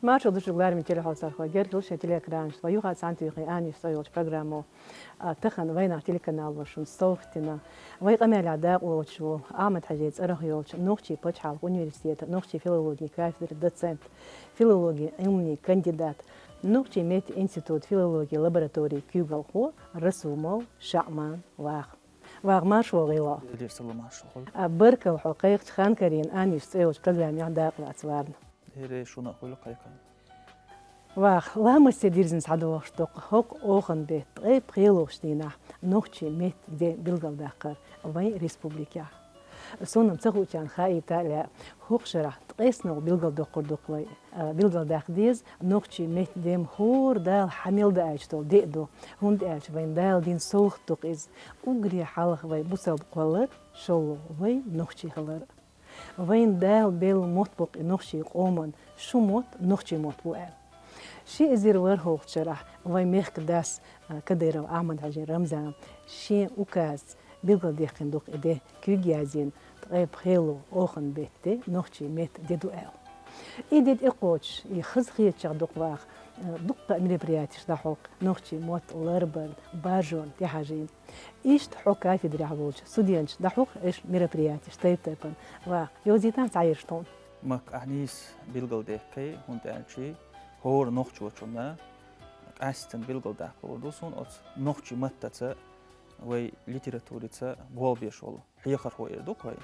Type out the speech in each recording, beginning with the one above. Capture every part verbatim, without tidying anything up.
Маршал ду шуьга, лараме телехьалсархой, герга хила шоай телеэкранаш. Вай юха цхьана туьйхина «Аннаш цӀи» йолчу программо. А, тахана вайнах телеканало шуна совгӀатдина вай къамелехь дакъалоцуш волу Ахьмад-Хьаьжин цӀарах йолчу Нохчийн пачхьалкхан университетан нохчийн филологин кафедран доцент, филологин Ӏилманийн кандидат, Нохчийн меттан институтан филологин лабораторин куьйгалхо Расумов ШаӀман ваха. Ваха, марша вогӀийла. Элира салам, марша хуьлда. А, баркалла хьо кхайкхачу хан карийна «Аннаш цӀи» йолчу программехь дакъалаца варна. Эре шуна хуьлда кхайкхам. Ваха, ламастца дирзина схьадогӀуш ду-кх хӀокху оханан беттан ткъе пхоьалгӀачу дийнахь нохчийн меттан де билгалдаккхар вайн республикехь. Суна-м ца хуучарна хаийта а лаьа, хӀокху шарахь ткъеснагӀа билгалдоккхур ду-кх вай. А, билгалдаккха деза, нохчийн меттан де-м хӀора Дала хьан мел даийтуш долу де а ду, хӀунда аьлча вайна Дала дина совгӀат ду-кх иза. Уггаре хьалха вай бусалба кхоллар, шолгӀа вай нохчий хилар. Вайна Дала белла мотт бу-кх и нохчийн къоман, шун мотт нохчийн мотт бу аьлла. Ши эзар ворхӀалгӀачу шарахь вайн мехкан дас, а, Кадыров Ахьмад-Хьаьжин Рамзана шен указца билгалдаьккхина ду-кх и де, куьйга яздина, ткъе пхоьалгӀа оханан беттан де нохчийн меттан де ду аьлла. И де тӀекхочуш, и хазахетачех ду-кх, ваха, а, дуккха а мероприятеш дӀахьо-кх нохчийн мотт ларбарна, баржорна тӀехьажийна. Иштта хьо кафедрехь волчу студенташа дӀахьо-кх уьш мероприятеш тайп-тайпана. Ваха, йовзийтахьа цхьа ерш тхуна. Махкахь нийса билгалдаьккхи, хӀунда аьлча хӀора нохчочунна къаьсттина билгалдаккха луур ду суна оцу нохчийн маттаца, вай литературица болх беш волу хьехархо эр ду-кх вай.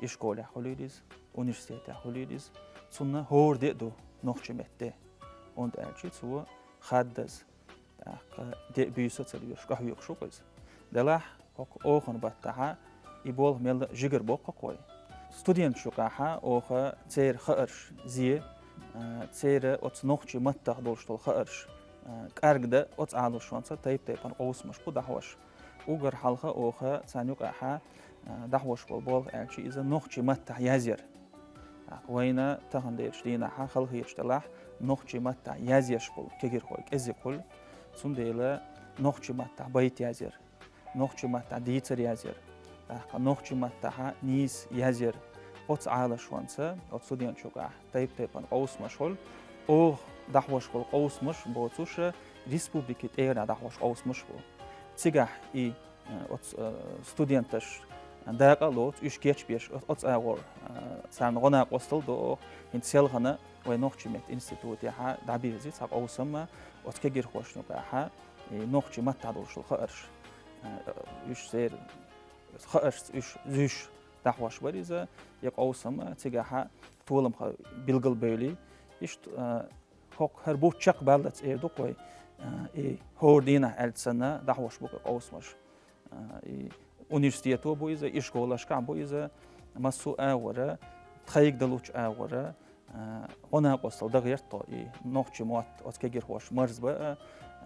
Ишколехь хуьлийла иза, университетехь хуьлийла иза. Цунна хӀора де а ду нохчийн меттан де. ХӀунда аьлча цо хаддаза, тӀаккха де а, буьйса а ца лоьхуш, къахьоьгуш ву-кх иза. Делахь, хӀокху оханан баттахь и болх мелла а жигара боккху-кх вай. Студенташа юкъахь оха церан хаарш зе, а, церан оцу нохчийн маттах долуш долу хаарш, а, кӀаргдан, оцу Ӏалашонца тайп-тайпана къовсамаш бу дӀахьош. Уггар хьалха оха царна юкъахь, а, дӀахьош болу болх аьлча, иза нохчийн маттахь язъяр. ТӀаккха вайна тахана дерачу дийнахь халахеташ делахь, нохчийн маттахь язъеш болу кегирхой кӀезиг хуьлу, цундела нохчийн маттахь байт язъяр, нохчийн маттахь дийцар язъяр, тӀаккха нохчийн маттахь нийса язъяр. Оцу Ӏалашонца, оцу студенташа юкъахь тайп-тайпана къовсамаш хуьлу, оха дӀахьош болу къовсамаш боцуш, республикин тӀегӀанехь дӀахьош къовсамаш бу. Цигахь и, э, оцу, э, студенташ дакъа а лоцу, уьш кечбеш, оцу агӀор, э, царна гӀо-накъосталла до оха. ХӀинца селхана вай нохчийн меттан институтехь дӀабирзи цхьа къовсам, оцу кегирхошна юкъахь и нохчийн маттахь долуш долу хаарш, э, уьш церан хааршца уьш зуьйш дӀахьош бара иза, и къовсам, цигахь толам ха билгалбевлли. Иштта, э, хӀокху хӀара бутт чекхбаллалц эр ду-кх вай, а, и хӀора дийнахь аьлча санна дӀахьош бу-кх и къовсамаш. А, и университето бу иза, ишколашкахь бу иза, массо а агӀора, тхайга далучу агӀора, а, гӀо-накъосталла дан гӀерта тхо и нохчийн мотт оцу кегирхоша марзбан а,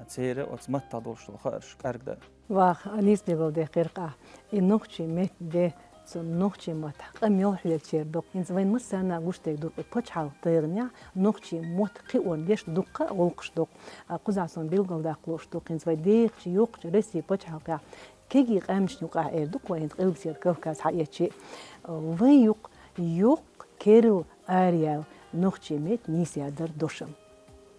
церан оцу маттах долуш долу хаарш кӀаргдан. Ваха, нийса билгалдаьккхира-кх ахь. И нохчийн меттан де, цу нохчийн маттахь къамел хьоьгучеран доккха. ХӀинца вайн массарна а гуш дерг ду-кх, и пачхьалкхан тайпанехь нохчийн мотт кхиорна деш дуккха а гӀуллакхаш ду-кх. А, кхузахь суна билгалдаккха лууш ду-кх, хӀинца вай дехачу, йоккхачу Россин пачхьалкхехь кегий къаьмнашна юкъахь эр ду-кх вай, хӀинца Къилбаседа Кавказ схьаэцчи. Вайн юкъ, юкъ керла араяьлла нохчийн меттан нийса яздаран дошам.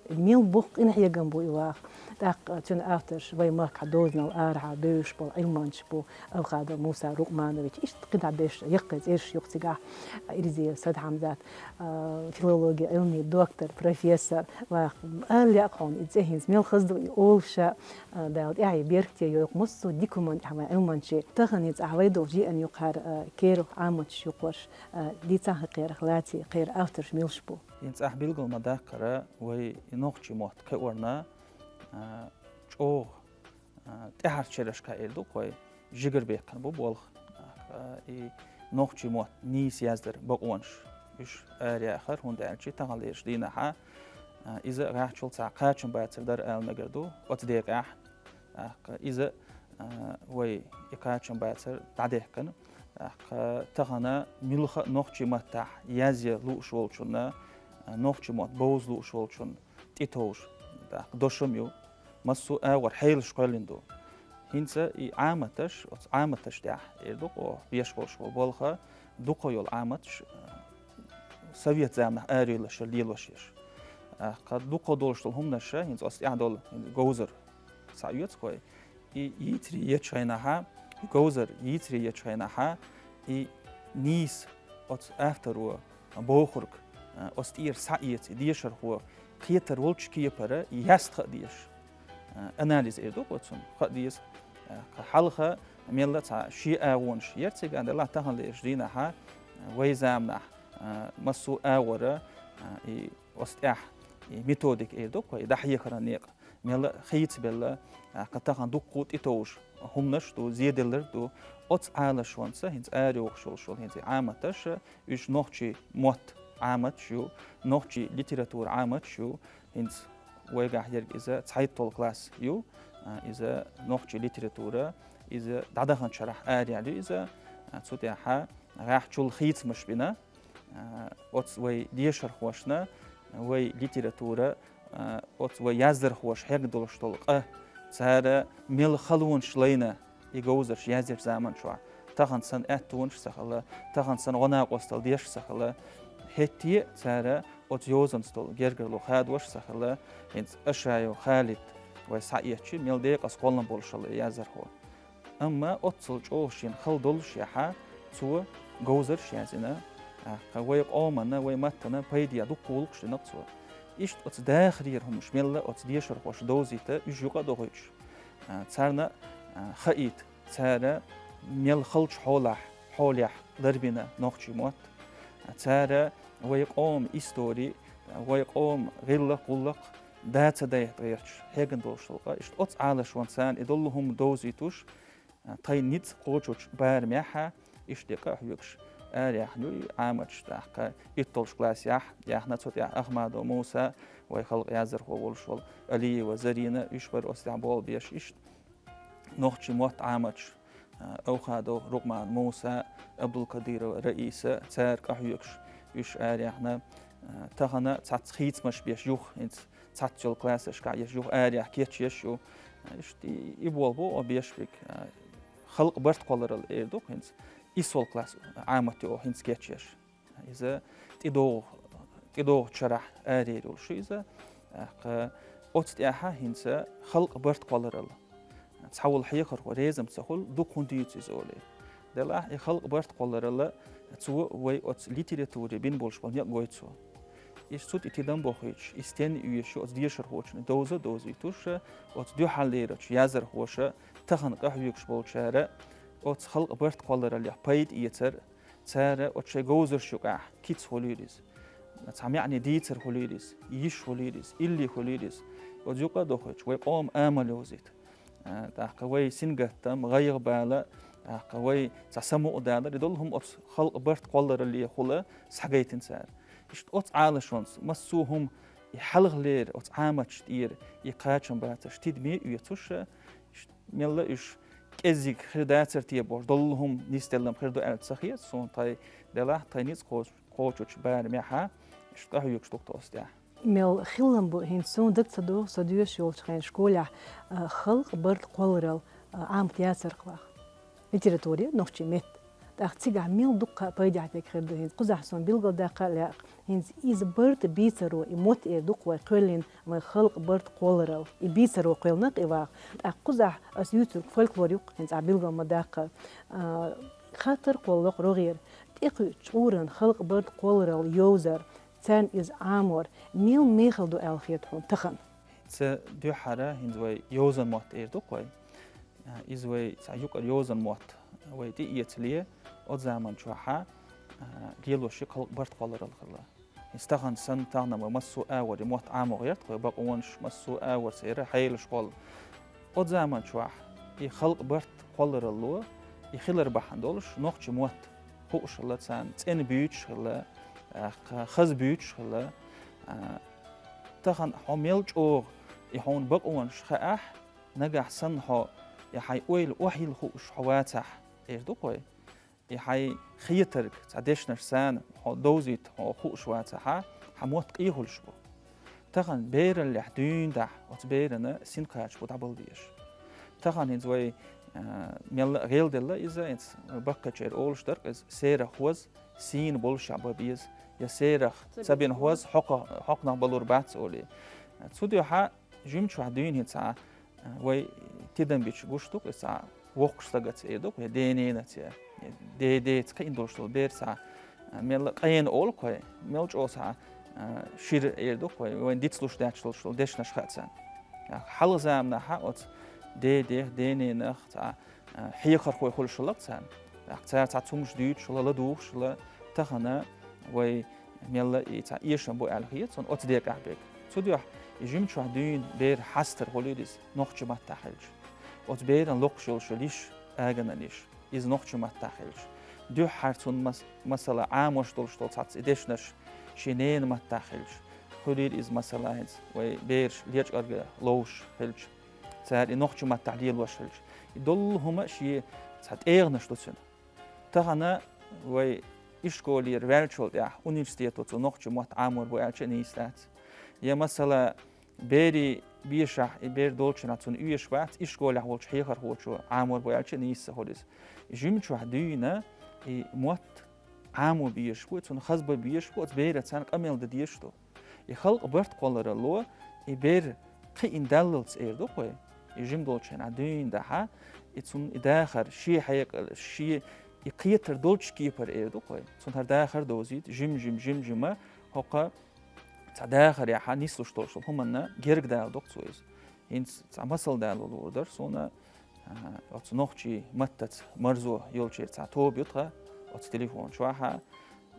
Мел боккха къинхьегам бу и, ваха. ТӀаккха цуьнан авторш вайн махкахь дозанал арахьа бевзаш болу Ӏилманчаш бу: Алхадов Муса Рукъманович, иштта кхидӀа берш, яккхий цӀераш ю-кх цигахь, Ирзиев Садхьамзат, а, филологин Ӏилмийн доктор, профессор, ваха. Ала лаьа-кх хьуна и цӀе хӀинца мел хаза ду и олуш, а, Дала тӀаьхье беркате йойла-кх массо а дика хӀуманна тӀехь вайн Ӏилманчийн. Тахана хӀинца ахь вай долчу еана юкъахь, а, керла Ӏаматаш юкъарш, а, дийцахьа кхерах лаций, кхеран авторш милаш бу? ХӀинца ахь билгал ма-даккхара, вай и нохчийн мотт кхиорна, а, чӀогӀа, а, тӀаьхьарчу шерашкахь эр ду-кх вай, жигара баьккхина бу болх. А, и нохчийн мотт нийса яздаран бакъонаш, уьш араяхар, хӀунда аьлча тахана дерачу дийнахь, а, иза гӀаьхчул цхьа кхачамбацар дара ала мегар ду оцу декъехь. ТӀаккха иза, а, вай и кхачамбацар дӀадаьккхина. ТӀаккха тахана муьлхха а нохчийн маттахь язъян лууш волчунна, а, нохчийн мотт бовза лууш волчунна тӀетовжа, тӀаккха дошам ю, массо а агӀор хьелаш кхоьллина ду. ХӀинца и Ӏаматаш, оцу Ӏаматаш тӀехь эр ду-кх оха беш болуш болу болх, дукха йолу Ӏаматаш, а, совет заманахь арайоллуш яра лелош ерш. А, кхы дукха долуш долу хӀуманаш, хӀинца оцу тӀехь долу хӀинца говзар схьаоьцу кхой. И йийцаре ечу хенахьа, и говзар йийцаре ечу хенахьа, и нийса оцу авторо бохург, а, оцу тӀера схьаэца, и дешархо кхетар волчу кепара и яста хаа дезаш. А, анализ эр ду оцунна, хаа деза. А, кхы хьалха мелла а цхьа шен агӀонаш яра цигахь, делахь таханлерчу дийнахьа, а, вай заманахь, а, массо а агӀора, а, и оцу тӀехь и методика эр ду кхой, и дӀахьехаран некъ мелла а хийцабелла, а, кхы тахана дуккха а тӀетовжа хӀуманаш ду, зеделларг ду. Оцу Ӏалашонца хӀинца арайогӀуш йолуш йолу хӀинца и Ӏаматаш, уьш нохчийн мотт Ӏаматаш ю, нохчийн литература Ӏаматаш ю, хӀинца вайгахь ерг иза цхьайтталгӀа класс ю, а, иза нохчийн литература, иза дӀадаханчу шарахь араяьлла ю иза, а, цу тӀехьа гӀеххьачул хийцамаш бина, а, оцу вай дешархошна, вай литература, а, оцу вай яздархоша хьегна долуш долу къа, цара мел халонаш лайна и говзарш язъечу заман чохь. Тахана санна аьттонаш ца хилла, тахана санна гӀо-накъосталла деш ца хилла, хӀетте а цара оцу йозанца долу гергарло хадош ца хилла, хӀинца Ашаев Халид вай схьаэцчи, мел декъаза кхоллам болуш хилла и яздархо. Амма оццул чӀогӀа шена хала доллушехьа, цо говзарш язйина, тӀаккха вай къоманна, вай маттана пайде дуккха гӀуллакхаш дина цо. Иштта оцу дахарера хӀуманаш мелла оцу дешархоша довзийта, уьш юкъа а дохуьйтуш, а, царна, а, хаийта, цара мел халчу хьолахь, хьолехь ларбина нохчийн мотт, а, цара вай къоман истори, вай къоман гӀиллакх-гӀуллакх да ца дайта гӀерташ хьегна долуш долу къа, иштта оцу Ӏалашонца царна и долу хӀума довзуьйтуш, тхайн ницкъ кхочучу барамехьа, иштта къа а хьоьгуш, араяьхна ю и Ӏаматаш, тӀаккха итталгӀачу классехь яьхна, цу тӀехь Ахмадов Муса, вай халкъан яздархо волуш волу, Алиева Зарина, уьш бара оцу тӀехь болх беш, иштта нохчийн мотт Ӏаматаш, а, Авхадов Рукъман Муса, Абдулкадирова Раиса, цара къа хьоьгуш, уьш араяьхна, а, тахана цхьацца хийцамаш беш юха, хӀинца цхьацца йолу классашкахь еш юха араяьхна кечъеш ю. Иштта и, и болх бу оха беш берг, а, халкъан барт кхолларалла эр ду-кх хӀинца. ИссалгӀа класс Ӏамат ю оха хӀинца кечъеш. Иза тӀедогӀу-, тӀедогӀучу шарахь араяьлла йолуш ю иза. ТӀаккха оцу тӀехьа хӀинца халкъан барт кхолларалла. Цхьаволу хьехархо реза ма ца хуьлу, дукха хӀунда дуьйцу иза олий. Делахь и халкъан барт кхолларалла цо вай оцу литературе бина болуш болу некъ гойту цо. Иза цу тӀе тидам бохуьйтуш, и стенна оьшуш оцу дешархочунна довза а довзуьйтуш, оцу дуьххьарлерачу яздархоша, тахана къа хьоьгуш болчара оцу халкъан барт кхоллараллех пайда эцар, цара оцу шайн говзарш юкъахь кица хуьлийла иза, цхьа маьӀне дийцар хуьлийла иза, йиш хуьлийла иза, илли хуьлийла иза. Оцу юкъа а дохуьйтуш, вай къоман амал йовзийта. А, тӀаккха вай сингаттам, гӀайгӀа-бала, тӀаккха вай цхьа самукъадалар, и долу хӀума оцу халкъан барт кхолларалле хула схьагайтина цара. Иштта оцу Ӏалашонца массо а хӀума и хьалхалера оцу Ӏаматаш тӀера и кхачам бацарш тидаме а оьцуш, иштта мелла уьш кӀеззиг хир дацар те бохуш, долу хӀума нисделла хир ду аьлла ца хета суна, тхайн делахь, тхайн ницкъ кхоч-, кхочучу барамехьа, иштта къа хьоьгуш ду-кх тхо оцу тӀехь. Мел хилла бу, хӀинца суна дага ца догӀу, со доьшуш йолчу хенахь школехь, а, халкъан барт кхолларалла, а, Ӏамат яцара-кх ваха. Литература, нохчийн меттан. ТӀаккха цигахь мел дуккха а пайдехь дерг хир ду хӀинца. Кхузахь суна билгалдаккха а лаьа-кх. ХӀинца иза барт бийцаро, и мотт эр ду-кх вай кхоьллина, вай халкъан барт кхолларалла. И бийцаро кхоьллина-кх и ваха. ТӀаккха кхузахь ас юьйцург фольклор ю-кх, хӀинца ахь билгал ма даккха. А, хаттар кхоллало-кх рогӀера. ТӀекхуьучу чкъуран халкъан барт кхолларалла йовзар, царна иза Ӏамор мел мехала ду аьлла хета хьуна тахана? Ца дуьххьара хӀинца вай йовзан мотт эр ду-кх вай. А, иза вай цхьа юкъара йовзан мотт вай тӀеэцале, оцу заман чохьа, а, лелош ю халкъан барт кхолларалла хилла. Иза тахана санна, тахана вай массо а агӀор и мотт Ӏамо гӀерта-кх вай, бакъонаш, массо а агӀор церан хьелаш кхолла. Оцу заман чохь и халкъан барт кхолларалло, и хилар бахьана долуш, нохчийн мотт хууш хилла царна, цӀена буьйцуш хилла, а, кха-, хаза буьйцуш хилла. А, тахана хьо мел чӀогӀа и хьуна бакъонаш хаахь, нагахь санна хьо и хьайн ойла охьайилла хууш хьо вацахь, эр ду-кх вай. И хьайн хетарг цхьа дешнаш санна хьо довзийта хьо хууш вацахьа, хьан мотт къехуьлуш бу. Тахана бераллехь дуьйна дахь оцу берана син кхача бу дӀабала дезаш. Тахана хӀинца вай, а, мелла а гӀелделла иза, хӀинца баккхийчеран олуш дара-кх иза, сера хоза, сийна болушехь бан беза, я серах ца бина хӀоз хьокха-, хьокханах балур бац олий. Цудухьа жимчохь дуьйна хӀинца, а, вай тидам бича гуш ду-кх иза, воккхачу стагаца эр ду-кх вай, я ден-ненаца, я ден-деца кхиъна долуш долу бер цхьа, а, мелла къена олу-кх вай, мел чӀогӀа цхьа, а, шира эр ду-кх вай, вайна дицлуш даьлча долуш долу дешнаш хаьа царна. Хьалха заманахьа оцу ден-дех, ден-ненах цхьа, а, хьехархой хуьлуш хилла-кх царна. ТӀаккха цара цхьа цумаш дуьйцуш хилла, ладугӀуш хилла, тахана вай мелла и цхьа эшам бу аьлла хета суна оцу декъехь берг. Цудухьа и жимчохь дуьйна бер хьастар хуьлийла иза, нохчийн маттахь хилча. Оцу беран локхуш йолуш йолу йиш, аганан йиш, иза нохчийн маттахь хилча. Дуьххьара цунна мас-, масала, Ӏамош долуш долу цхьацца и дешнаш шен ненан маттахь хилча. Хуьлийла иза, масала, хӀинца вай бераш лечкъарга ловзуш хилча. Цара и нохчийн маттахь лелош хилча. И долу хӀума шен цхьа тӀегӀанаш ду цуьнан. Тахана вай ишколера ваьллачул тӀаьхьа университето цо нохчийн мотт Ӏамор бу аьлча а нийса дац. Я, масала, берийн бешахь и бер долчу хенахь цунна оьшуш бац, ишколехь волчу хьехархочо Ӏамор бу аьлча а нийса ца хуьлу иза. Жимчохь дуьйна и мотт Ӏамо безаш бу, цунна хаза бан безаш бу, оцу бераца царна къамел дан дезаш ду. И халкъан барт кхолларалло, и бер кхиъна даллалц эр ду-кх вай. И жима долчу хенахь дуьйна дахьа, и цунна и дахар, шен хьекъал, шен и кхетар долчу кепара эр ду-кх вай. Цунна хӀара дахар довзийта, жим-жим, жим-жима, хӀокху цхьа дахарехьа нислуш долуш долу хӀуманна герга даладо-кх цо иза. ХӀинца цхьа масал дало луур дара суна, а, оцу нохчийн маттаца марзо йолчеран цхьа тоба ю тхан оцу телефон чохьа.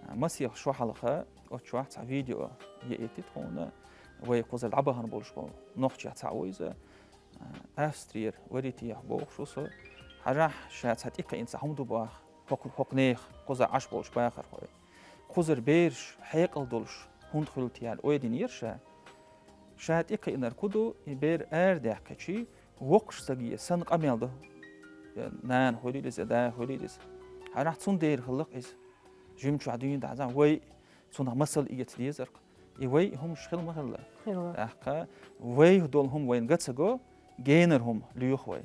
А, масех шо хьалха оцу чохь цхьа видео яийти тхуна, вай кхузара дӀабахана болуш болу нохчех цхьаъ ву иза. А, Австрера варий техьа бохуш ву со. Хьажахь, ша цхьа тӀекхиъна цхьа хӀума ду боху, хӀокху-, хӀокху нехан, кхузахь Ӏаш болчу бахархойн. Кхузара бераш хьекъал долуш хӀунда хуьлу те аьлла ойла динера ша. Ша тӀекхиънарг хӀун ду, и бер арадаьккхича, воккхачу стаге санна къамел до. Я нана хуьлийла иза, я да хуьлийла иза. Хьажахь, цундела хилла-кх иза. Жимчохь дуьйна дахьа, вай цунах масал эца дезара-кх. И вай и хӀумаш хила ма хилла. Хилла. ТӀаккха вайх долу хӀума вайна ган ца го, генара хӀума лоьху вай.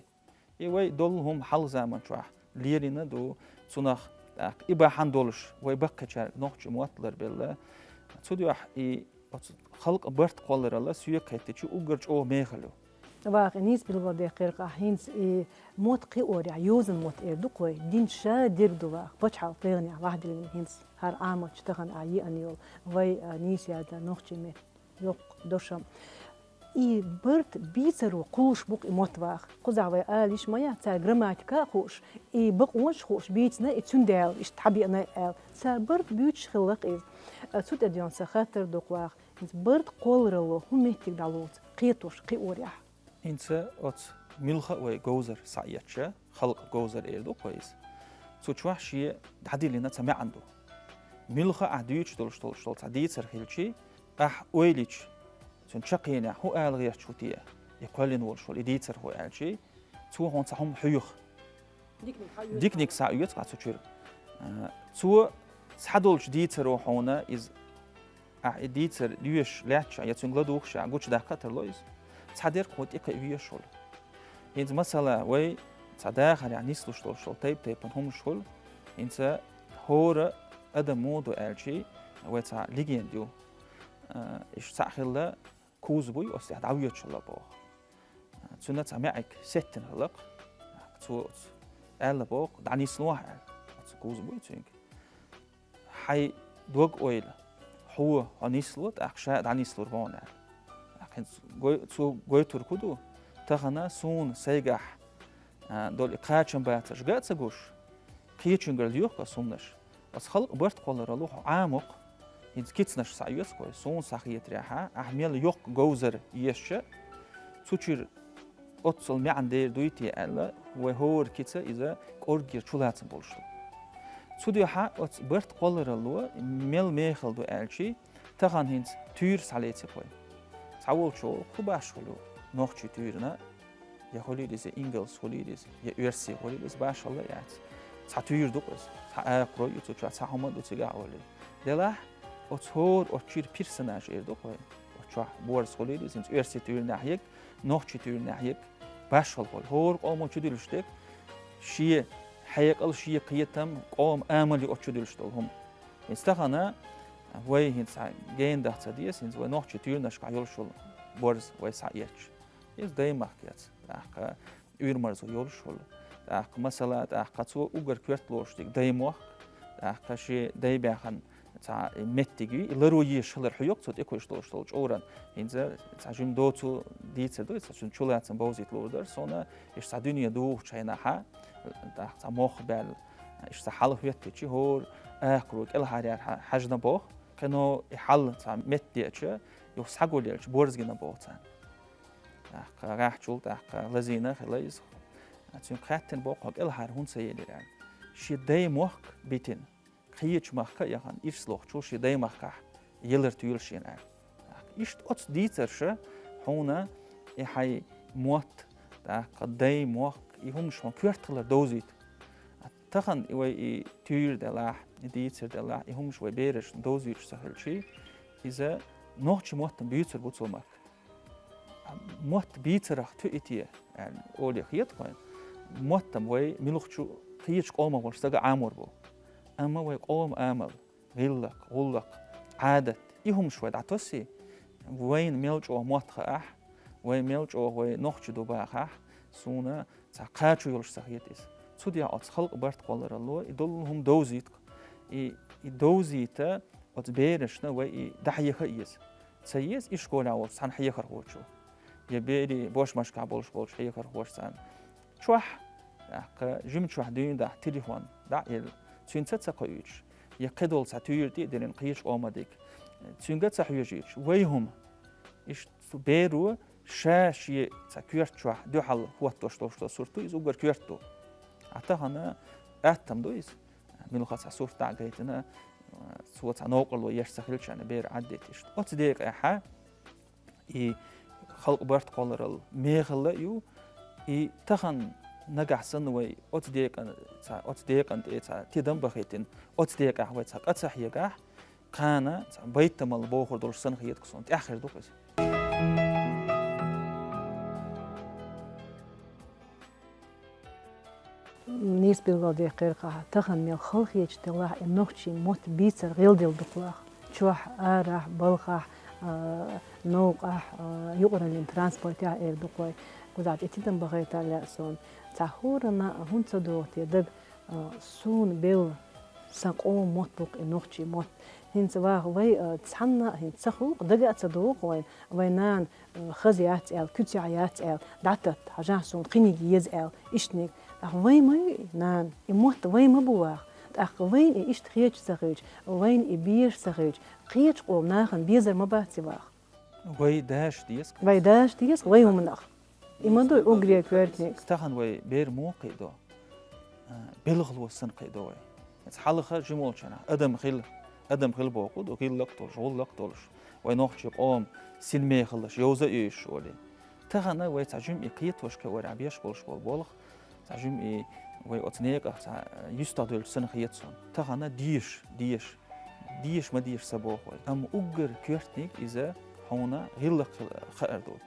И вай долу хӀума хьалха заман чохь лелийна ду, цунах, тӀаккха и бахьана долуш вай баккхийчаьрга нохчийн мотт ларбелла. Цудухьа и оцу халкъан барт кхолларалла соьга хеттича уггар чӀогӀа мехала ю. Ваха, и нийса билгалдаьккхира-кх ахь хӀинца и мотт кхиорехь, йозанан мотт эр ду-кх вай, дин ша дерг ду ваха, пачхьалкхан тӀегӀанехь ваха диллина хӀинца хӀара Ӏамочу тахана ахь еана йолу вай, а, нийса яздина нохчийн меттан йоккха дошам. И барт бийцаро кхуллуш бу-кх и мотт ваха. Кхузахь вай ала йиш ма яц, цара грамматика а хууш, и бакъонаш а хууш бийцина, и цуьнан дела иштта хьабеана аьлла. Цара барт буьйцуш хилла-кх иза. А, цу тӀе доьгӀна сан хаттар ду-кх ваха. ХӀинца барт кхолларалло хӀун меттиг дӀалоцу кхетош кхиорехь? ХӀинца оцу муьлхха а вай говзар схьаэцча, халкъан говзар эр ду-кх вай иза. Цу чохь шен дӀадиллина цхьа маьӀна ду. Муьлхха а ахь дуьйцуш долуш долуш долу цхьа дийцар хилчий, ахь ойла йича, цуьнан чаккхенехь хӀун ала гӀерташ ву те, и кхоьллина волуш волу и дийцархо аьлчий, цо хьуна цхьа хӀума хьоьху. Диканиг схьаоьцу-кх ахь цу чуьра. А, цо схьадолчу дийцаро хьуна иза, ахь и дийцар доьшуш лаьттачохь я цуьнга ладугӀуш ахь гучудаккха а тарло иза. Цхьадерг хьуна тӀекхиа везаш волу. ХӀинца, масала, вай цхьа дахарехь нислуш долуш долу тайп-тайпана хӀумаш хуьлу. ХӀинца хӀора адам муха ду аьлчий, вай цхьа легенда ю. А, иштта цхьаъ хилла, куза буй, оцу тӀехь дӀавоьдуш хилла боху. Цуьнан цхьа маьӀиг сеттина хилла-кх. Цо оцу аьлла боху, дӀанисло ахь аьлла. Оцу куза буй цуьнга. Хьайн дог-ойла, хьо, хьо нисло, тӀаккха ша а дӀанислур бу хьуна аьлла. ТӀаккха хӀинца гой-, цо гойтург хӀун ду? Тахана суна сайгахь, а, долу и кхачам бацарш ган а ца гуш, кхечуьнгара лоьху-кх оцу хӀуманаш. Оцу халкъан барт кхолларалло хьо Ӏамо-кх, хӀинца кицанаш схьаоьцу-кх вай, суна схьахетарехьа, ахь мел йоккха говзар езча, цу чуьра оццул маьӀна дер дуй те аьлла, вай хӀора кица иза кӀорггера чулацам болуш ду. Цу дуьхьа оцу барт кхолларалло мел мехала ду аьлчий, тахана хӀинца туьйра схьалеци-кх вай. Цхьаволчо хӀун башхалла ю нохчийн туьйранна, я хуьлийла иза, я ингалс хуьлийла иза, я оьрси хуьлийла иза, башхалла яц. Цхьа туьйра ду-кх иза, цхьа акхарой ю цу чохь, цхьа хӀума а ду цигахь олий. Делахь, оцу хӀора оцу чуьра персонаж эр ду-кх вай. Оцу чохь борз хуьлийла иза, хӀинца оьрси туьйранехь ерг, нохчийн туьйранехь ерг, башхалла хуьлу. ХӀора къомо чудуьлуш дерг, шен хьекъал, шен кхетам, къоман амал ю оцу чудуьлуш долу хӀума. ХӀинца тахана, Вай хӀинца гена даха ца деза, хӀинца вай нохчий туьйранашкахь йолуш йолу борз вай схьаэцча. Иза даймахка яц, тӀаккха уьйр-марзо йолуш йолу. ТӀаккха, масала, тӀаккха цо уггар коьрта лоруш дерг даймохк, тӀаккха шен дай баьхна цхьа меттиг ю, и ларо езаш хилар хьоьгу цо тӀекхуьйсуш долуш долу чкъуран. ХӀинца цхьа жима доцу дийцар ду, цхьа чулацам бовзийта луур дара суна, иштта цхьа дуьне духучу хенахь, тӀаккха цхьа мох баьлла, иштта цхьа хьал хӀоьттичи, хӀора акхаро кӀелхьаръяр хьа-, хьаьжна боху, кхино и хьал цхьа метта деача, юха схьагулъелча борз гина боху царна. ТӀаккха гӀаьхчул, тӀаккха лазийна хила иза. Цуьнга хаьттина боху, хьо кӀелхьара хӀунда ца елира аьлла. Шен даймохк битина, кхечу махка а яхана, ирс лохучул шен даймахкахь елар туьйла шена аьлла. Иштта оцу дийцарша хьуна и хьайн мотт, тӀаккха даймохк, и хӀумаш хьуна коьрта хилар довзуьйту. Тахана и вай и туьйра делахь, и дийцар делахь, и хӀумаш вай берашна довзуьйтуш ца хилчий, иза нохчийн мотт-м буьйцур бу цо махка. Мотт бийцарах тоьий те аьлла, олий хета вайна. Мотт-м вай муьлххачу кхечу къомах волчу стага Ӏамор бу. Амма вай къоман амал, гӀиллакх, гӀуллакх, Ӏадат, и хӀумаш вай дӀатоссий, вайна мел чӀогӀа мотт хаахь, вай мел чӀогӀа вай нохчий ду бахахь, суна цхьа кхачо йолуш ца хета иза. Цу дехьа оцу халкъан барт кхолларалло и долу хӀума довзуьйту. И, и довзийта оцу берашна вай и дӀахьеха а еза. Ца еза и школехь волчу цхьана хьехархочо, я берийн бошмашкахь болуш болчу хьехархоша царна. Чохь, тӀаккха жима чохь дуьйна дахь телефон дӀа а елла, цуьнца а ца кхоуьйтуш, я кхидолу цхьа туьйра тӀе а диллина кхечу къоман дика, цуьнга а ца хьоьжуьйтуш, вай хӀума. Иштта цу беро ша шен цхьа коьрта чохь дуьхьал хӀоттош долуш долу сурт ду, иза уггар коьрта ду. Ткъа тахана атта-м ду иза. Муьлхха цхьа сурт дӀа а гайтина, цо цхьа новкъарло еш ца хилчарна бер Ӏаддита иштта. Оцу декъехьа и халкъан барт кхолларалла мехалла а ю, и тахана нагахь санна вай оцу декъан, цхьа, оцу декъан тӀе цхьа тидам бахийтина, оцу декъехь вай цхьа къа ца хьегахь, кхана цхьа байтамал бохур долуш санна хета-кх суна, тӀаьхьа хир ду-кх иза. Нийса билгалдаьккхира-кх ахь, тахана мел халахеташ делахь, и нохчийн мотт бийцар гӀелделла ду-кх лахь. Чохь, арахь, балхахь, а, новкъахь, а, юкъараллин транспортехь эр ду-кх вай. Кхузахь тӀе тидам бахийта лаьа суна. Цхьа хӀоранна а хӀунда ца догӀу те дага, а, суна белла сан къоман мотт бу-кх и нохчийн мотт. ХӀинца ваха вай, а, цхьанна а хӀинца ца хуьлу-кх, дага а ца догӀу-кх вайна, вайн нана, а, хаза яц аьлла, куьцехь яц аьлла, дӀататта, хьажахь суна кхиниг еза аьлла, иштаниг. ТӀаккха вай ма ю и, нана, и мотт вай ма бу ваха. ТӀаккха вайна и иштта хеташ ца хилча, вайна и безаш ца хилча, кхечу къоман нахана безар ма бац и ваха. Вай даш деза-кх. Вай даш деза-кх вай хӀуманах. И ма ду уггаре коьртаниг. Тахана вай бер муха кхиадо? А, белхало санна кхиадо вай. Иза хьалха жима волчу хенахь адам хила, адам хила бохург ду, гӀиллакх долуш, гӀуллакх долуш. Вай нохчийн къоман синмехаллаш йовза а йовзуш олий. Тахана вай цхьа жима и кхетош кхиорехь беш болуш болу болх, цхьа жима и вай оцу некъах цхьа юьстах девлча санна хета суна. Тахана деша, деша, деша ма деша ца боху вай. Амма уггар коьртаниг иза хьуна гӀиллакх хила хаар ду.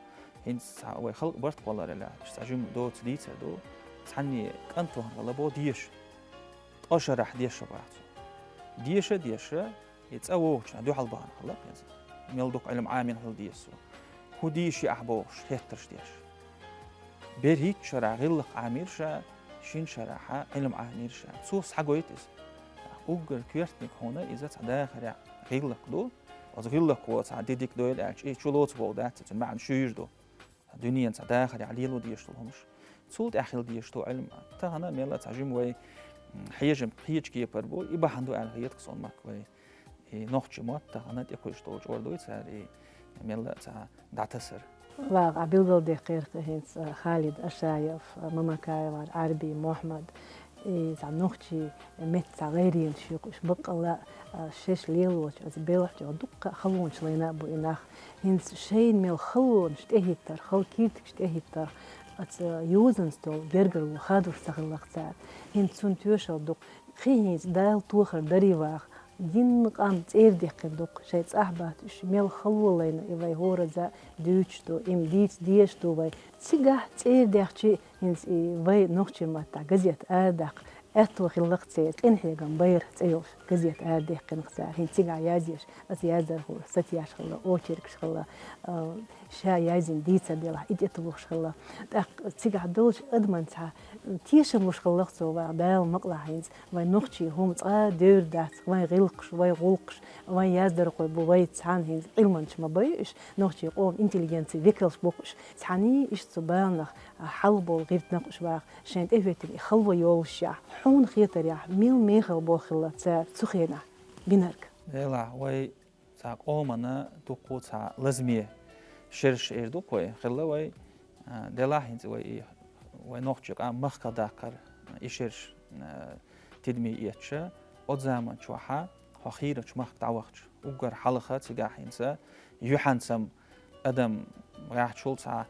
ХӀинца цхьа вай халкъан барт кхоллараллехь, иштта цхьа жима доцу дийцар ду. Цхьанне кӀант вахана хилла боху деша. Ткъа шарахь деша боху цо. Деша а деша, и цӀа вогӀучу хенахь дуьхьал бахана хилла-кх иза. Мел дукха Ӏилма Ӏамийна хила деза цо. ХӀун дийши ахь бохуш, хеттарш деш. БерхӀитта шарахь гӀиллакх Ӏамийра ша, шина шарахь Ӏилма Ӏамийра ша. Цо схьагойту иза. Уггар коьртаниг хьуна иза цхьа дахарехь гӀиллакх ду. Оцу гӀиллакхо цхьа де дика дойла аьлча, и чу лоцу боху дац, цуьнан маьӀна шуьйра ду. Дуьненан цхьа дахарехь лело дезаш долу хӀумаш. Цул тӀаьхьа хила дезаш ду Ӏилма. Тахана мелла а цхьа жима вай, м, хьежам кхечу кепара бу, и бахьана ду аьлла хета-кх суна махка вай. И нохчийн мотт тахана тӀекхуьйсуш долчу ордуй цара и мелла а цхьа дӀатасар. Ваха, ахь билгалдаьккхира-кх хӀинца, а, Халид Ашаев, а, Мамакаева Ӏарби Мухьаммад, и цхьа нохчийн меттан цхьа гӀайренаш ю-кх уьш баккъалла а, а, шаьш лелочу оцу белхьачу дуккха а халонаш лайна а бу и нах. ХӀинца шайна мел халонаш тӀехӀиттарх, хала киртигаш тӀехӀиттарх, оцу йозанца долу гергарло хадош ца хилла-кх цара. ХӀинца цунна тоьшалла ду-кх. Кхин хӀинца Дала тохар дарий ваха, динан къам цӀера дехкина ду-кх, шайн цӀахь бац уьш, мел хало лайна и вай хӀоразза дуьйцуш ду, и-м дийца дезаш ду вай. Цигахь цӀера даьхчи, хӀинца и вай нохчийн маттахь газета арадаккха, Аьттув хилла-кх церан, «Къинхьегам байра» цӀи йолуш газета арадаьккхина-кх цара. ХӀинца цигахь язъеш, оцу яздархоша сатеш хилла, очеркаш хилла, а, ша язйина дийцар делахь, и тӀетухуш хилла. ТӀаккха цигахь долчу адаман цхьа тешам луш хилла-кх цо, ваха Дала мукъалахь, хӀинца вайн нохчийн хӀума цкъа а девр дац, вайн гӀиллакхаш, вайн гӀуллакхаш, вайн яздархой бу вай цхьаьна, хӀинца Ӏилманчаш ма бу уьш, нохчийн къоман интеллигенцин векалш бу-кх уьш. Цхьаьний иштта цу баланах хьалха болу гӀиртинах уьш ваха, шайна тӀехӀоьттина и хало йолушехь, хьуна хетарехь, мел мехала болх хилла цара цу хенахь бинарг? Делахь, вай цхьа къомана дуккха цхьа лазаме шераш эр ду-кх вай, хилла вай, а, делахь хӀинца вай и, вай нохчийн къам махках даккхар, и шераш, а, тидаме эцча, оцу заман чохь хьо хийрачу махка дӀавахча, уггар хьалха цигахь хӀинца юьхьанца-м адам гӀаьхчул цхьа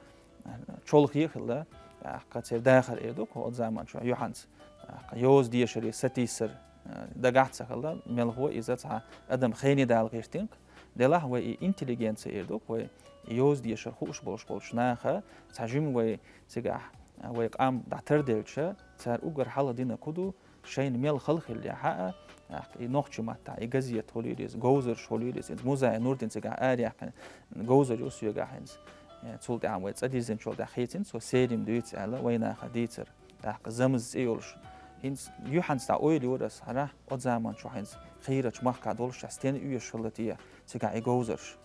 чолхе а хилла, тӀаккха церан дахар эр ду-кх оцу заман чохь юьхьанца, тӀаккха йоза дешаре сатийсар, а, дагахь а ца хилла, мелхо иза цхьа адам хене дала гӀиртина-кх. Делахь вай и интеллигенция эр ду-кх вай, и йоза дешар хууш болуш болчу наха цхьа жима вай цигахь, а, вай къам дӀатарделча, цара уггар хьалха динарг хӀун ду, шайна мел хала хиллехь а, тӀаккха и нохчийн маттахь и газета хуьлийла иза, говзарш хуьлийла иза, хӀинца Музаев Нурдин цигахь араяьккхина говзар ю соьгахь хӀинца. Э, цул тӀаьхьа вай цӀа дирзинчул тӀаьхьа хийцина цо, Селим дуьйцу аьлла, вайнаха дийцар. ТӀаккха Замаз цӀе йолуш. ХӀинца юьхьанца дӀа ойла йора ас, хӀара, оцу заман чохь хӀинца хийрачу махкахь долуш ша стенна оьшуш хилла те цигахь и говзарш.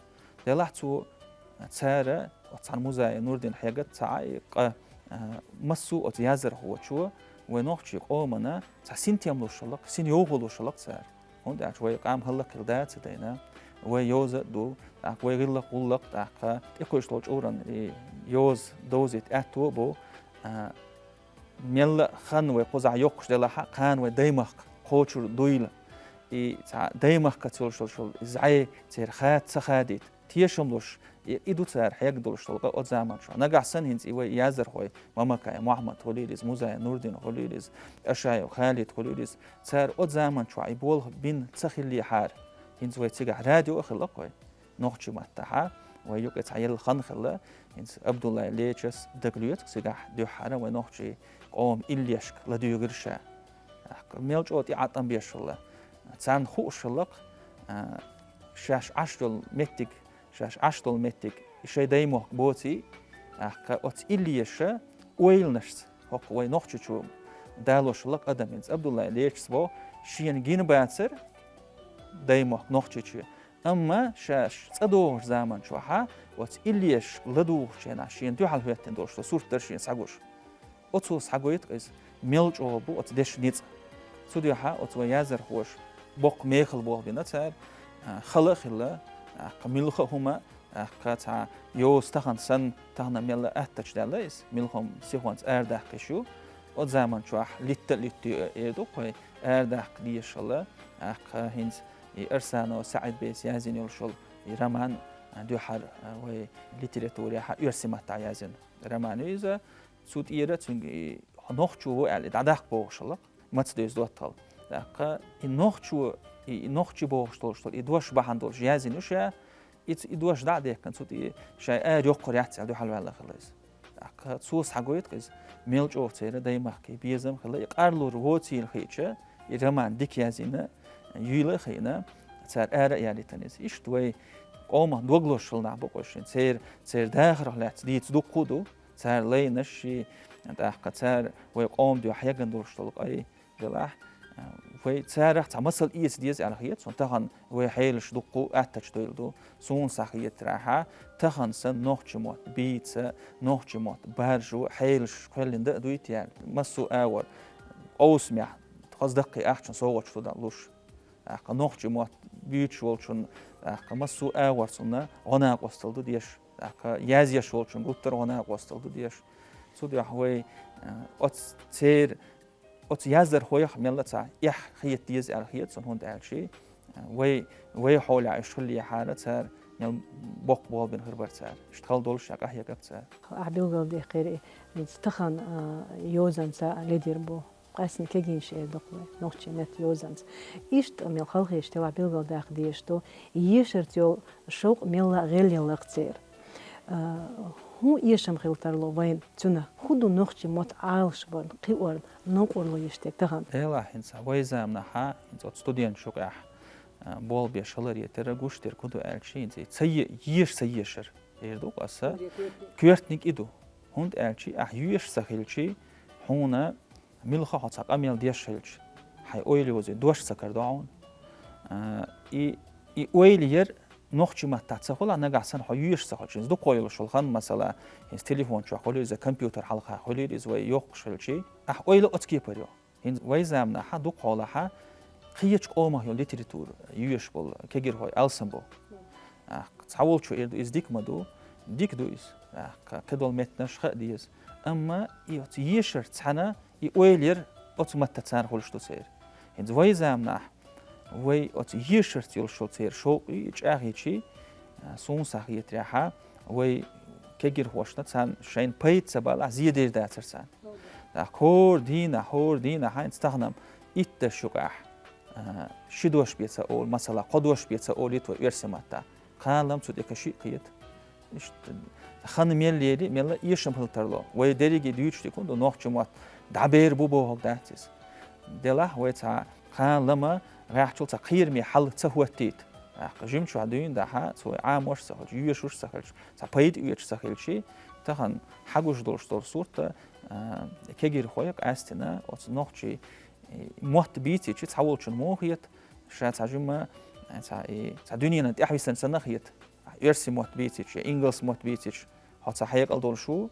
Делахь цо, цара, оцу цхьана Музаев Нурдина хьегна ца Ӏа и къа, а, массо а оцу яздархочо вай нохчийн къомана цхьа синтем луш хилла-кх, синйовхо луш хилла-кх цара. ХӀунда аьлча вай къам хӀаллакьхила да ца дайна, вай йоза а ду, тӀаккха вай гӀиллакх-гӀуллакх, тӀаккха тӀекхуьйсуш долчу чкъуран и йоза довзийта аьтто а бу, а, мелла а хан вай кхузахь йоккхуш делахь а, кхана вай даймахка кхочур дуйла, и цхьа даймахкаца йолуш йолу зӀе церан хада ца хадийта, тешам луш, и, и ду цара хьегна долуш долу къа оцу заман чохь. Нагахь санна хӀинца и вай яздархой, Мамакаев Мохьмад хуьлийла иза, Музаев Нурдин хуьлийла иза, Ашаев Халид хуьлийла иза, цара оцу заман чохь и болх бина ца хиллехьара, хӀинца вай цигахь радио а хилла-кх вай. Нохчийн маттахь вай юкъе цхьа елла хан хилла, хӀинца Абдуллаев Лечас дагалоьцу-кх цигахь дуьххьара вай нохчийн къоман иллешка ладуьйгира ша. ТӀаккха мел чӀогӀа тӀеӀаткъам беш хилла. Царна хууш хилла-кх, а, шаьш Ӏаш долу меттиг, шаьш Ӏаш долу меттиг, и шайн даймохк боций, тӀаккха оцу иллеша ойланашца, хӀокху вай Нохчийчу далош хилла-кх адам. ХӀинца Абдуллаев Лечас боху, шена гина бацара даймохк Нохчийчоь, амма шаьш цӀа догӀучу заман чохь оцу иллешка ладугӀучу хенахь шена дуьхьал хӀоьттина долуш долу сурт дара шена схьагуш. Оцо схьагойту-кх иза, мел чӀогӀа бу оцу дешан ницкъ. Цу дуьхьа оцу вай яздархоша боккха мехала болх бина цара, а, хала а хилла, тӀаккха муьлхха а хӀума, тӀаккха цхьа йоза тахана санна, тахана мелла а аттачу даьлла иза, муьлхха а хӀума сихонца арадаккха йиш ю. Оцу заман чохь литта а литтий эр ду-кх вай, арадаккха дезаш хилла, тӀаккха хӀинца и Арсанов СаӀид-Бейс язйина йолуш йолу и роман, а, дуьххьара, а, вай литературехь оьрсийн маттахь язйина роман ю иза. Цу тӀера цуьнга и нохчо ву аьлла, и дӀадаккха бохуш хилла-кх, маца девза доттагӀалла. ТӀаккха и нохчо, и, и нохчи бохуш долуш долу, и дош бахьана долуш язйина ю ша, и ц-, и дош дӀа а дехкина, цу тӀе шайн ара йоккхур яц аьлла, дуьхьал ваьлла хилла иза. ТӀаккха цо схьагойту-кх иза, мел чӀогӀа церан даймахкан безам хилла, и къарлур воцийла хиъча, и роман дика язйина, юйла а хиъна, цара ара а ялийтина иза. Иштта вай къомах дог лозуш хилла нах бу-кх уьш, церан, церан дахарх лаьцна дийца дуккха а ду. Цара лайнаш ши, тӀаккха цара вай къоман дуьхьа хьегна долуш долу къай делахь, вай царах цхьа масал эца деза аьлла хета суна, тахана вай хьелаш дуккха а аттачу дуйла ду. Суна схьахетарехь, тахана санна нохчийн мотт бийца, нохчийн мотт баржо хьелаш кхоьллина дан а дуй те, массо а агӀор къовсамехь хаза даккхий ахчанан совгӀаташ ду дан луш. ТӀаккха нохчийн мотт буьйцуш волчунна, тӀаккха массо а агӀор цунна гӀо-накъосталла ду деш, тӀаккха язъеш волчунна гуттар а гӀо-накъосталла ду деш. Цу дуьхьа вай, а, оцу церан, оцу яздархойх мелла а цхьа эхь хета деза аьлла хета суна, хӀунда аьлча, а, вай, вай хьолехь уьш хиллехьара, цара мел боккха болх бина хир бара цара. Иштта хала долуш а къахьегара цара. Ахь билгалдаьккхира, и тахана, а, йозанца ледира бу. Къаьсттина кегийнаш эр ду-кх вай, нохчийн меттан йозанца. Иштта мел халахеташ делахь билгалдаккха дезаш ду, ешарца йолу шовкъ мелла а гӀелъелла-кх церан. А, ХӀун эшам хила тарлу вайна цунах? ХӀун ду нохчийн мотт Ӏалашбарна, кхиорна, новкъарло еш дерг тахан? Делахь, хӀинца вай заманахьа, хӀинца оцу студенташ юкъехь, а, болх беш хиларе терра гуш дерг хӀун ду аьлча, хӀинца и ца е-, еша ца ешар. Эр ду аса, коьртниг и ду. ХӀунда аьлча, ахь йоьшуш ца хилча, хьуна муьлхха хьо цхьа къамел деш хилча, хьайн ойла йозе дош ца карадо хьуна. А, и, и ойла яр нохчийн маттахь ца хуьлахь, нагахь санна хьо йоьшуш ца хилча, хӀинца дукхо йолуш йолу хан, масала, хӀинца телефон чохь хуьлийла иза, компьютер хьалха хуьлийла иза вай йоккхуш хилча, ахь ойла оцу кепара йо. ХӀинца вай заманахьа дукхахьолахьа кхечу къомах йолу литература йоьшуш болу кегирхой алсам бу. ТӀаккха цхьаволчо эр ду, иза дика ма ду, дика ду иза. ТӀаккха кхидолу меттанаш хаа деза. Амма и оцу ешар цхьаьна и ойла яр оцу маттаца царна хуьлуш ду церан. ХӀинца вай заманахь вай оцу ешарца йолуш йолу церан шовкъ и чӀагӀйича, а, суна схьахетарехьа, вай кегирхошна царна шайна пайда ца балахь, зен дер дацара царна. ТӀаккха хӀора дийнахь, хӀора дийнахь хьайна стахана итт даш юкъахь, а, ши дош бен ца олу, масала, кхо дош бен ца олийта вай оьрсийн маттахь. Кхана-м цу тӀе каши а кхета. Иштта хан мел лели, мелла эшам хила тарло. Вай дерриге дуьйцуш дика хӀун ду, нохчийн мотт дӀабер бу бохург дац иза. Делахь вай цхьа кхана-м гӀехьчул цхьа кхераме хьал ца хӀоттийта. ТӀаккха жимчохь дуьйна дахьа, цо Ӏамош а ца хилча, йоьшуш а ца хилча, цхьа пайда оьцуш а ца хилча, тахана хьагуш долуш долу сурт, а, кегирхой къаьстина оцу нохчийн, э, мотт бийцича цхьаволчун муха хета, ша цхьа жимма, э, цхьа, и, цхьа дуьненан тӀаьхьависина санна хета. Оьрсийн мотт бийцича, я ингалс мотт бийцича, хьо цхьа хьекъал долуш ву,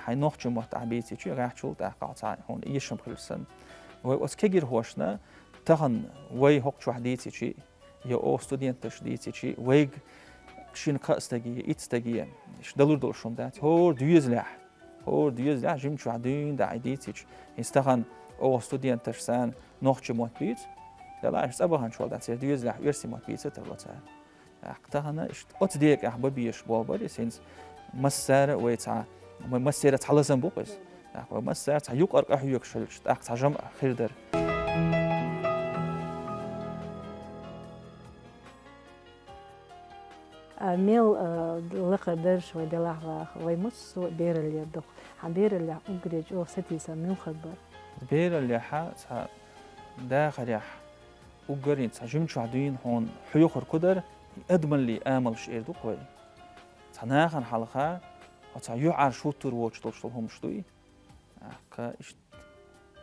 хьайн нохчийн мотт ахь бийцича, гӀехьчул тӀаккха хьо цхьа хьуна эшам хилча санна. Вай оцу кегирхошна тахана вай хӀокху чохь дийцича, я оха студенташ дийцича, вайга шина кхаа стаге, итт стаге, иштта далур долуш хӀума дац. ХӀора доьзалехь, хӀора доьзалехь жимчохь дуьйна дахьа и дийцича, хӀинца тахана оха студенташ санна нохчийн мотт бийца, делахь аша цӀа баханчул дац, церан доьзалехь оьрсийн мотт бийца а тарло цара. ТӀаккха тахана иштта оцу декъехь бан безаш болу бара иза хӀинца. Массара а вай цхьа, вай массеран цхьа лазам бу-кх иза. ТӀаккха вай массара цхьа юкъара къахьоьгуш хилча, тӀаккха цхьа жамӀ хир дара. А, мел, а, лакхара даржаш вай делахь ваха, вай массо а бераллера ду-кх. Хьан бераллехь уггаре чӀогӀа сатийсам муьлхарг бара? Бераллехьа цхьа дахарехь уггаре цхьа жимчохь дуьйна хьуна хьоьхург хӀун дара, и адамаллин амалш эр ду-кх вай. Цхьа нахана хьалха, хьо цхьа юьхьӀаьржа хӀуттур воцуш долуш долу хӀумнаш дуй. ТӀаккха иштта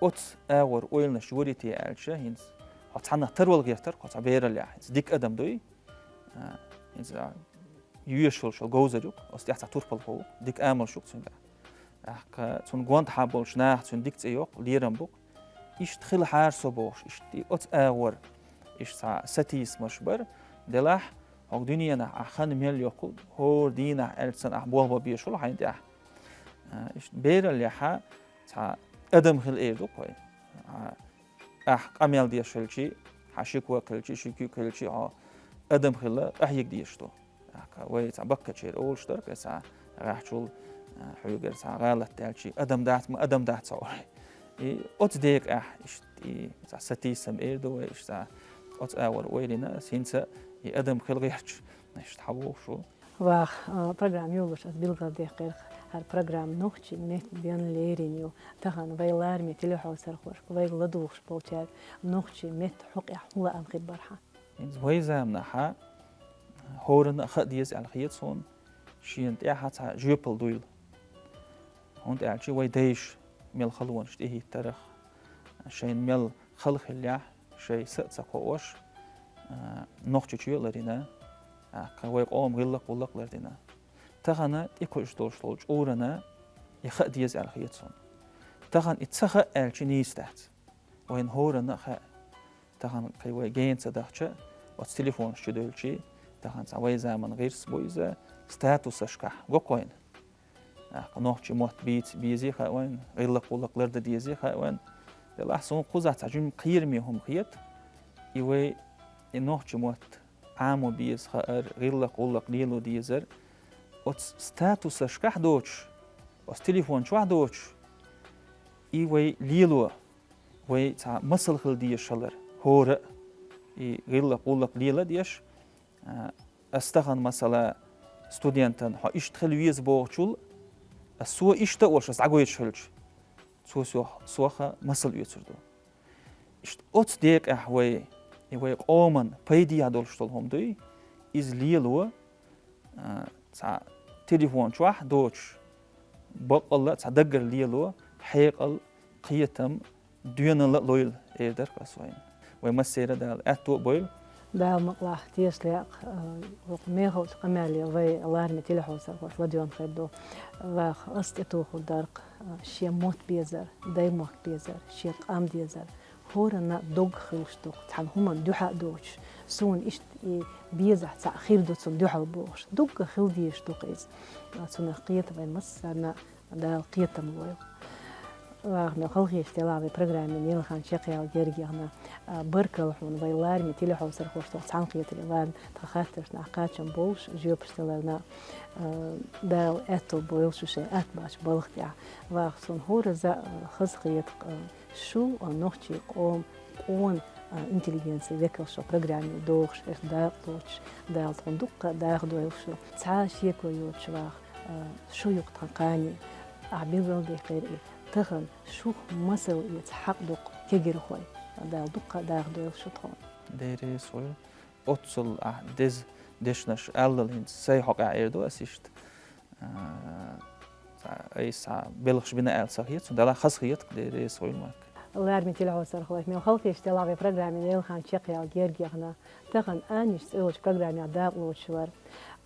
оцу агӀор ойланаш йорийта аьлча, хӀинца хьо цхьаннах тарвала гӀертара-кх хьо цхьа бераллехь, хӀинца дика адам дуй. А, хӀинца йоьшуш йолуш йолу говзар ю-кх, оцу тӀехь цхьа турпалхо ву, дика амалш ю-кх цуьнан тӀехь. ТӀаккха цунна гонаха болчу наха цуьнан дика цӀе йо-кх, лерам бу-кх. Иштта хилахьара со бохуш, иштта и оцу агӀор, иштта цхьа сатийсамаш бара, делахь, хӀокху дуьненахь ахь хан мел йоккхул, хӀора дийнахь аьлла санна ахь болх бан безаш хуьлу хьайна тӀехь. А, иштта бераллехьа цхьа адам хила эр ду-кх вай. А, ахь къамел деш хилчий, хьан ши ког хилчий, ши куьг хилчий, хьо адам хила къахьега дезаш ду. ТӀаккха вай цхьа баккхачеран олуш дара-кх, цхьа гӀехьчул, а, хьоьгара цхьа гӀалат даьлчий, адам дац, ма адам дац хьо олий. И оцу декъехь иштта и цхьа сатийсам эр ду вай, иштта цхьа оцу агӀор ойла йина, хӀинца и адам хила гӀерташ, иштта хьан вохуш ву. Ваха, а, программа йолуш ас билгалдаьккхира, хӀара программа нохчийн меттан денна лерина ю. Тахана вай лараме телехьовсархошка вайга ладугӀуш болчаьрга нохчийн меттан хьокъехь хӀун лаам хир бара хьан? ХӀинца вай заманахьа хӀоранна а хаа деза аьлла хета суна, шена тӀехьа цхьа жоьпалла дуйла. ХӀунда аьлча вай дайша мел халонаш тӀехӀиттарх, шайна мел хала хиллехь, шайн са а ца кхоош, а, Нохчийчоь а ларйина, а, кхин вай къоман гӀиллакх-гӀуллакх а лардина. Тахана тӀекхуьуш долуш долу чкъурана и хаа деза аьлла хета суна. Тахана и ца хаьа аьлча нийса дац. Вайна хӀоранна а хаьа. Тахана кхин вай гена ца дахча, оцу телефонаш чу девлчий, тахана цхьа вай заманан гӀирс бу иза, статусашкахь го-кх вайна. ТӀаккха нохчийн мотт бийца безий хаьа вайна, гӀиллакх-гӀуллакх лардан дезий хаьа вайна. Делахь суна кхузахь цхьа жимма кхераме хӀума хета, и вай, и нохчийн мотт Ӏамо беза хаар, гӀиллакх-гӀуллакх лело дезар, оцу статусашкахь доцуш, оцу телефон чохь доцуш, и вай лело, вай цхьа масал хила дезаш хилар, хӀора а, и гӀиллакх-гӀуллакх лела дезаш, а, ас тахана, масала, студентан, хьо иштта хила веза бохучул, Ас со иштта а волуш, ас дӀагойтуш хилча, цо сох, соха масал оьцур ду. Иштта оцу декъехь вай, и вай къоман пайдехь долуш долу хӀума дуй, иза лело, а, цхьа телефон чохь доцуш, баккъалла а цхьа даггара лело, хьекъал, кхетам, доьналла а лойла, эр дара ас вайна. Вай массеран а Дала аьтто а бойла. Дала мукъалахь, тешалла яккха, а, хӀокху мехалчу къамеле вай лараме телехьовсархоша ладоьгӀна хир ду. Ваха ас тӀетухур дара-кх, а, шен мотт безар, даймохк безар, шен къам дезар. ХӀоранна дог хилуш ду-кх, цхьана хӀуманна дуьхьа а доцуш, суна иштта и безахь цхьаъ хир ду цунна дуьхьал бохуш. Дуккха хила дезаш ду-кх иза. Цунах кхета вайн массарна а Дала кхетам лойла. Ваха мел халахеташ делахь вай программин елханчу чекхъяла герга яхна, а, баркалла хьуна вай лараме телехьовсархошна цхьаьнакхетаре варна, тхан хаттаршна кхачам болуш жоьпаш даларна, а, Дала аьтто бойла шу шайн атта баьхначу балха тӀехь. Ваха суна хӀоразза а хазахета-кх, а, шу, а, нохчийн къоман, къона, а, интеллигенцин векалш шун программе дохуш, аш дакъа лоцуш, Дала тхуна дуккха а даха дойла шу. Цхьа а шеко йоцуш, Ваха, а, шу ю-кх тхан кхане. Ахь билгалдаьккхира и, тахана шух масал эца хьакъ ду-кх кегирхой. Дала дуккха а даха дойла шу тхуна. Дера реза хуьлда. Оццул ахь деза дешнаш аллал, хӀинца сайн хьокъехь эр ду ас иштта. А, цхьа айса цхьа белхаш бина аьлла ца хета суна, Дала хазахета-кх, Дела реза хуьлда, Марк. Лараме телехьовсархой, мел халахеташ делахь вай программин елханчу чекхъяла герга яхна, тахана «Анниш» цӀе йолчу программехь дакъа лоцуш вара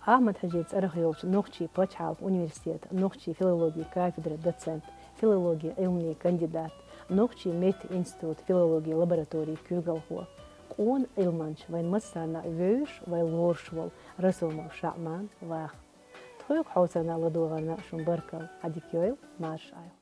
Ахьмад-Хьаьжин цӀарах йолчу Нохчийн пачхьалкхан университетан нохчийн филологин кафедран доцент, филологин Ӏилманийн кандидат, Нохчийн меттан институтан филологин лабораторин куьйгалхо, къона Ӏилманча, вайн массарна а вевзаш, вай лоруш волу Расулов ШаӀман Ваха. Тхоьга хьовсарна а ладогӀарна а шун баркалла, Ӏадика йойла, марша Ӏайла.